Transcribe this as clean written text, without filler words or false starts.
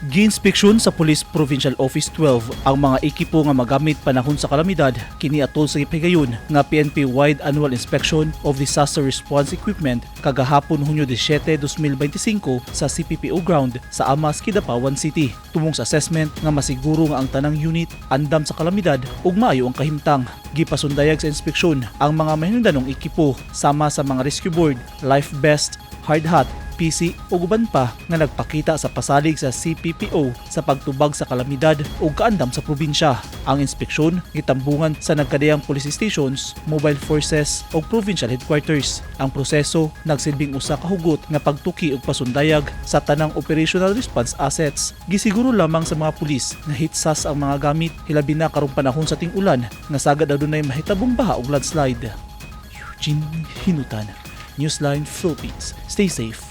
Giinspeksyon sa Police Provincial Office 12 ang mga ekipo nga magamit panahon sa kalamidad kini atol sa gipahigayon nga PNP-wide annual inspection of disaster response equipment kagahapon, Hunyo 17, 2025 sa CPPO ground sa Amas, Kidapawan City. Tumong sa assessment nga masiguro nga ang tanang unit andam sa kalamidad ug maayo ang kahimtang. Gipasundayag sa inspeksyon ang mga mahinungdanong ekipo sama sa mga rescue board, life vest, hard hat, PC ug uban pa nga nagpakita sa pasalig sa CPPO sa pagtubag sa kalamidad ug kaandam sa probinsya. Ang inspeksyon gitambungan sa nagkadiyang police stations, mobile forces ug provincial headquarters. Ang proseso nagsilbing usa ka hugot nga pagtuki ug pasundayag sa tanang operational response assets. Gisiguro lamang sa mga pulis nga hitsas ang mga gamit, hilabi na karong panahon sa ting-ulan nga sagad adunay mahitabong baha ug landslide. Eugene Hinutan, Newsline Philippines. Stay safe.